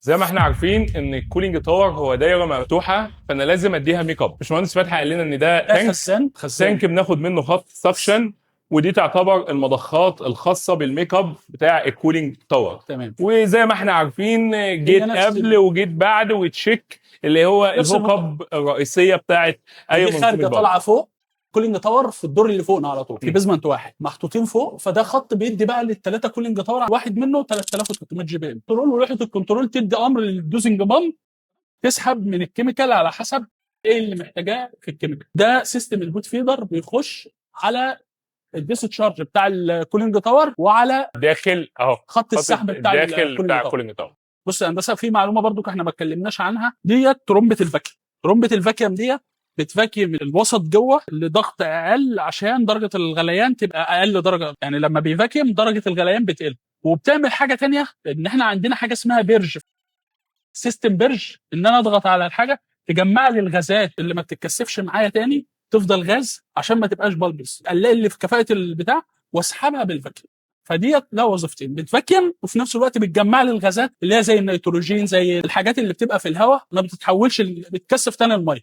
زي ما احنا عارفين ان ال cooling tower هو دايرة مفتوحه، فانا لازم اديها make up. باشمهندس فتحي قال لنا ان ده ده tank. خزان خزان. tank بناخد منه خط suction، ودي تعتبر المضخات الخاصة بال make up بتاع ال cooling tower. وزي ما احنا عارفين gate نفس قبل و gate بعد و check اللي هو نفس ال hook up الرئيسية بتاعت اي دي خارجه منظومة power. طالعه فوق cooling tower في الدور اللي فوقنا على طول في basement واحد محطوطين فوق، فده خط بيدي بقى للثلاثه cooling tower، واحد منه 3300 GPM. control ولوحه ال control تدي امر لل dosing pump تسحب من ال chemical على حسب ايه اللي محتاجاه في ال chemical. ده system ال hot feeder بيخش على ال discharge بتاع ال cooling tower وعلى داخل اهو. خط السحب بتاع داخل ال cooling بتاع tower. ال cooling tower. بص يا هندسه، في معلومة برضو احنا ما اتكلمناش عنها، ديت ترمبه ال vacuum. ترمبه ال vacuum ديت بت vacuum الوسط جوه لضغط اقل عشان درجه الغليان تبقى اقل درجه، يعني لما بي vacuum درجه الغليان بتقل. وبتعمل حاجة تانية، ان احنا عندنا حاجة اسمها purge system. purge ان انا اضغط على الحاجة تجمع لي الغازات اللي ما بتتكثفش معايا تاني، تفضل غاز عشان ما تبقاش bubbles، قلل لي في كفاءة البتاع واسحبها بال vacuum. فديت لها وظيفتين، بت vacuum وفي نفس الوقت بتجمع لي الغازات اللي هي زي النيتروجين، زي الحاجات اللي بتبقى في الهواء ما بتتحولش، بتكثف تاني المية.